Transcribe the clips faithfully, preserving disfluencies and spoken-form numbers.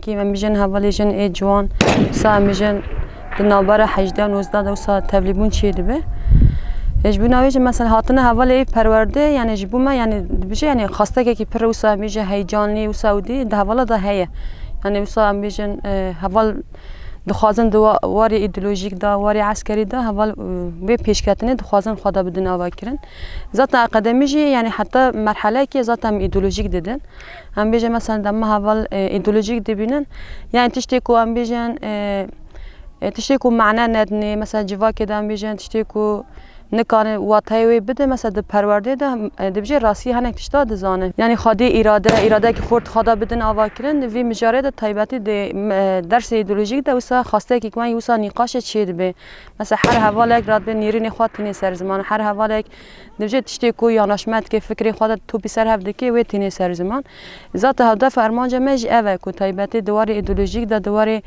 Kî em bijin hevalê jin ê ciwan, wisa em bijin di navbera hejdeh û nozdeh de wisa tevlîbûn çê dibe. Ê, ji bo navê jin mesela hatine hevalê ê perwerdê, yani ji bo me, yani dibêje, yani xwestekekî pir wisa em bijin heyecanlî wisa û dî di hevala de heye. Yani wisa em bijin, e, heval dixwazin di wa-, warê îdeolojîk de, warê eskerî de heval, e, vê pêşketinê dixwazin xwe de bidin avakirin. Zaten akademî jî, yani heta merhelekê zaten îdeolojîk didin. Em bêje mesela dema heval, e, îdeolojîk dibînin. Yani tiştê ku em bêjin, e, e, tiştê ku mane nedinê, mesela civakê de em bêjin tiştê ku nikane wateyê wê bide, mesela di perwerdê de, e, dibêje rastî hinek tişta dizane. Yani xwedî îrade, îradeyekî xurt xwe de bidin avakirin, di vî mijarê de taybetî di, e, dersê îdeolojîk de wisa xwestekî ku wisa nîqaşê çê dibe. Mesela her hevalek radbe nêrînê xwe tînê ser ziman, her hevalek dibêje tiştê ku yanaşme dike, fikrê xwe de topî ser hev dike, wê tînê ser ziman. Zaten hedef û armanca me jî ev e ku taybetî di warê îdeolojîk de, di warê,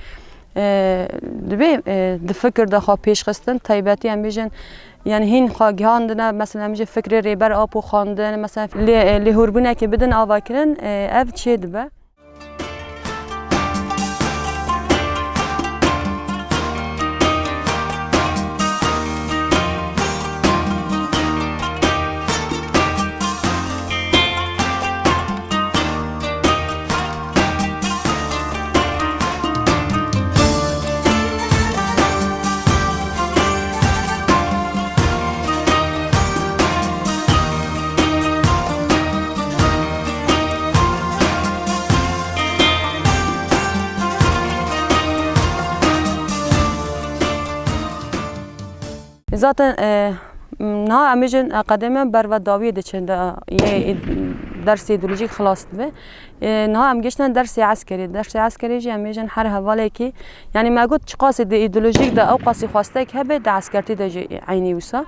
e, dibê, e, di fikir de xwe pêş xistin, taybetî em bêjin, yani hîn xwe gihandine, mesela em bêjin fikrê Rêber Apo xwendin, mesela lê, e, lêhûrbûnekê bidin avakirin, e, ev çê dibe. Zaten, e, niha em bêjin akademiya berve dawiyê diçin de, yê dersê îdeolojîk xilas dibe. E, niha em giştin dersê eskerî. Dersê eskerî jî em bêjin her hevalekî, yani me got çiqasî di îdeolojîk de ew qasî xwestek hebe, di eskertî de jî eynî wisa.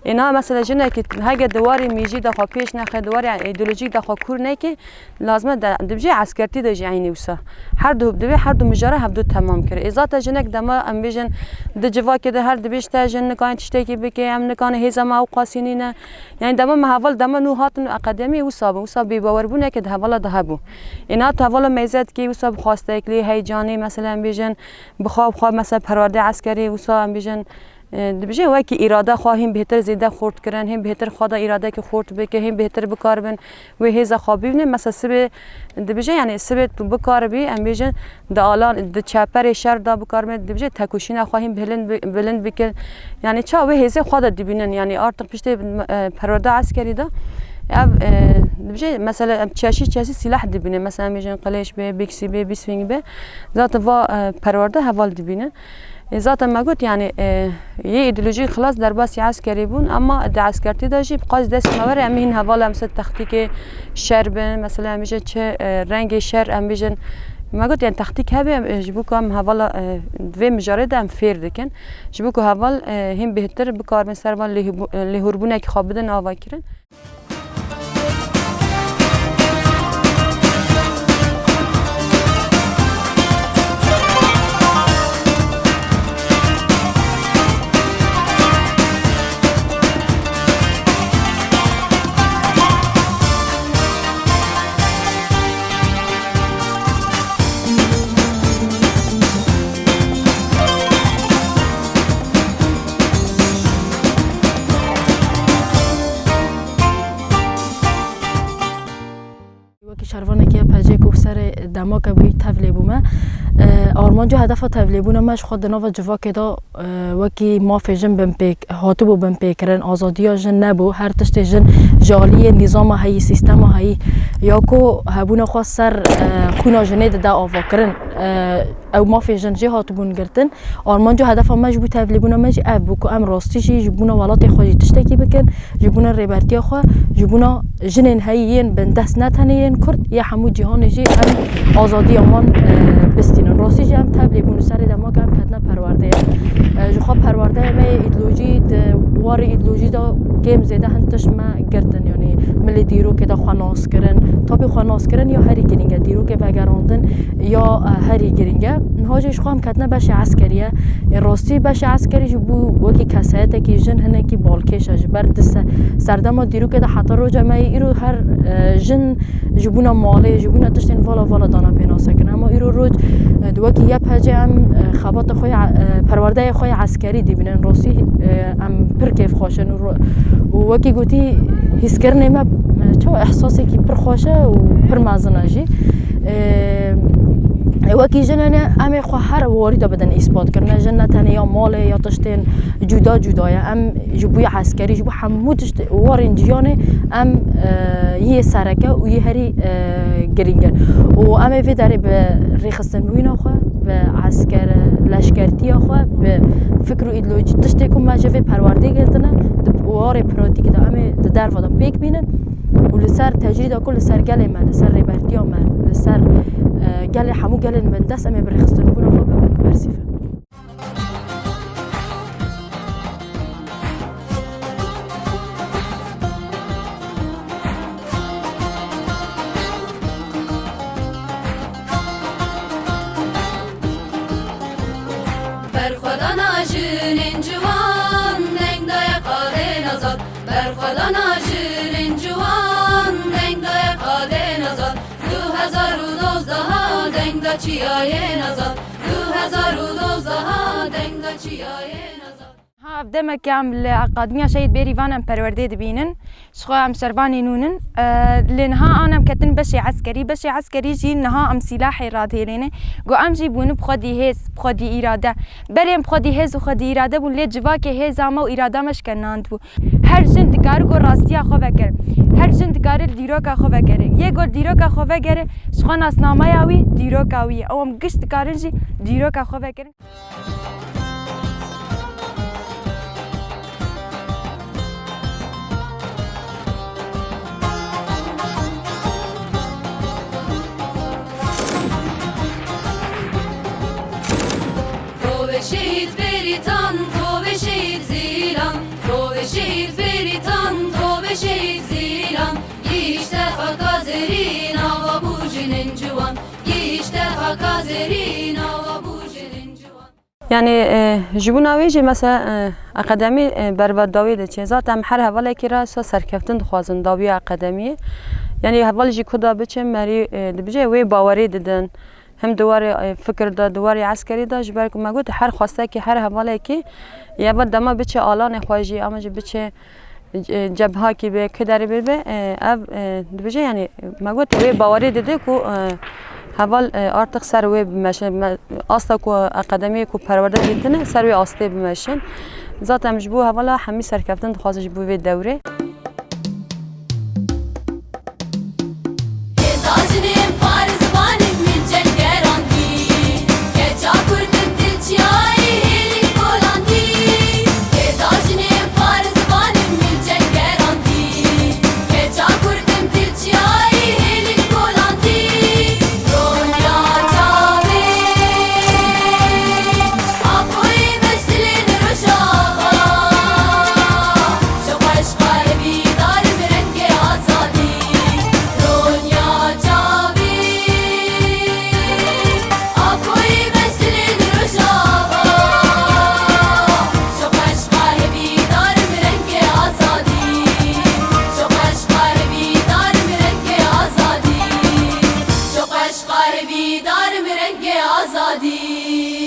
Ê niha mesela jinekî hege di warê mîjî de xwe pêş nexe, di warê îdeolojîk de xwe kûr neke, lazim e de, dibêje eskertî de jî eynî wisa. Her du, divê her du mijara hevdu temam kir. Ê zaten jinek dema em bêjin di civakê de her dibêjte jin nikane tiştekî bike, em nikane hêza me ew qasî nîne. Yani dema me heval dema nû hatin akademî wisa bû, wisa bêbawerbûneke di hevala de hebû. Ê niha tu hevala meyze dikî, wisa bi xwesteklî, heyecanî, mesela em bêjin bi xwe, bi xwe mesela perwerdê eskerî, wisa em bêjin, e, dibêje wekî îrade xwe hîn bêhtir zêde xurt kirin, hîn bêhtir xwe de îradekî xurt bike, hîn bêhtir bikaribin wê hêza xwe bibînin. Mesela sibê dibêje, yani sibê tu bikaribî, em bêjin di alan, di çeperê şer de bikaribin, dibêje tekoşîna xwe hîn bilind bi-, bilind bikin. Yani ça wê hêzê xwe de dibînin, yani artık piştê, e, perwerde eskerî de ev, e, dibêje mesela em çeşî çeşî sîlah dibînin. Mesela em bêjin qilêş be, bîksî be, bîswîng be. Zaten va, e, perwerde heval dibînin. Ê, zaten me got, yani, e, yê îdeolojîk xilas derbasî eskerî bûn, ama di eskertî de jî bi qas dest me were, em hîn heval em ser textîkê şer bin, mesela em bêjin çi, e, rengê şer em bêjin. Me got, yani, textîk hebe, em, e, ji bo ku em hevala, e, di vê mijarê de em fêr dikin. Ji bo ku heval, e, hîn bêhtir bikaribin ser van lêhûbû-, e, lêhûrbûnekî xwe bidin avakirin. Wekî şervanekî ye pecê ku serê demake bûyî tevlê bûme. E, armanca hedefa tevlêbûna me ji xwe di nava civakê de, e, wekî mafê jin bin pêk, hatibû bin pêkirin, azadiya jin nebû, her tiştê jin ji aliyê nîzama heyî, sîstema heyî, ya ku hebûna xwe ser, e, xwîna jinê dide avakirin. E, Ew mafê jin jê hatibûn girtin. Armanc û hedefa me ji bo tevlîbûna me jî ev bû ku em rastî jî ji bona welatê xwe jî tiştekî bikin, ji bona rêbertiya xwe, ji bona jinên heyî yên bindest, ne tenê yên Kurd, yê hemû cîhanê jî em azadiya wan, e, bistînin. Rastî jî em tevlî bûn û serê dema ku em ketine perwerdeyê. E, ji xwe perwerdeyê me yê îdeolojî, di warê îdeolojî de kêm zêde hin tişt me girtin, yanî milê dîrokê de xwe nas kirin, tapî xwe nas kirin ya herî girîng e, dîrokê vegerandin ya, e, Herî giring e. Niha jî ji xwe em ketine beşê eskerî ye. Ê rastî beşê eskerî jî bû wekî kesayetekî jin hinekî balkêş e. Ji ber di se-, serdema dîrokê de heta roja me yê îro her, e, jin ji bûna malê, ji bûna tiştên vala vala dana pênasekirin. Ema îro roj, e, di wekî Y P G em, e, xebata xwe ya, e, perwerdeyê xwe ya eskerî dibînin. Rastî, e, em pir kêfxweş in û ro-, û wekî gotî hîskirinê me, e, çawa ehsasekî pir xweş e û pir mezin e jî. E, e, wekî jin hene em ê xwe her warî de bidin îspatkirine. Jin ne tenê ya malê ya tiştên cuda cuda ye. Em ji bo ya eskerî, ji bo hemû tişt warên jiyanê em, e, yê sereke û yê herî, e, giring in. Û em ê vê derê bi rêxistinbûna xwe, bi esker, leşkertiya xwe, bi fikr û îdeolojî tiştê ku me ji vê perwerdê girtine, di warê pratîkî de em ê di derve de pêk bînin û li ser tecrîda ku li ser gelê me, li ser rêbertiya me, li ser, e, gelê hemû gelên bindest em ê bi rêxistinbûna xwe bibin bersîv. Berxwedana jinên ciwan deng daye qadên azad. Berxwedana jinên ciwan deng daye qadên azad. Du hezar û dozdeh deng da çiyayên azad. Du hezar û dozdeh deng da çiyayên azad. Ha, ev demek em li Akademiya Şehîd Bêrîvan em perwerdê dibînin. Ji xwe em şervanê nû nin. E, lê niha an em ketin beşê eskerî. Beşê eskerî jî niha em sîlahê radihêlêne. Got em jî bûne bi xwedî hêz, bi xwedî îrade. Berê em bi xwedî hêz û xwedî îrade bûn, lê civakê hêza me û îrada me şkenandibû. Her jin dikare ku rastiya xwe vekere. Her jin dikare li dîroka xwe vekere. Yê ku li dîroka xwe vekere, ji xwe nasnameya wî, dîroka wî ye. Ew em giş dikarin jî dîroka xwe vekirin. Tovê şehîd Bêrîtan, tovê şehîd Zîlan, tovê şehîd Bêrîtan, tovê şehîd Zîlan. Gihîşte xaka zerî nava bû jinên ciwan. Gihîşte xaka zerî nava bû jinên ciwan. Yanî, e, ji bona wê jî mesela, e, akademî, e, berva dawî diçe. Zaten em her hevalekî re sa serkeftin dixwazin dawiya akademiyê. Yanî heval jî ku da biçe merî, e, dibêje wê bawerî didin. Hem di warê, e, fikir de, di warê eskerî de, ji ber ku me got her xwestekî, her hevalekî, ya heval dema biçe alanê xwe jî, ama jî biçe, e, cebhakî be, ku derê be, be, e, ev, e, dibêje, yanî, me got, wê bawerî dide ku, e, heval, e, artık ser wê bimeşin, me, asta ku akademiyê ku perwerde dîtine, ser wê astê bimeşin. Zaten em ji bo hevala hemî serkeftin dixwazin ji bo vê dewrê. Hêza jinên parzivanên min cengeran dî, keça kurdim dil çiyayê hêlî kolan dî. Hêza jinên parzivanên min cengeran dî, keça kurdim dil çiyayê hêlî kolan dî. Ronya çavê Apoyê me ji dilê Rojava, ji xweşqa hevîdar im rengê azadî. Ronya çavê, apoyê me ji dilê Rojava, ji xweşqa hevîdar im rengê azadî. Ji xweşqa hevîdar im rengê azadî. Ji xweşqa hevîdar im rengê azadî.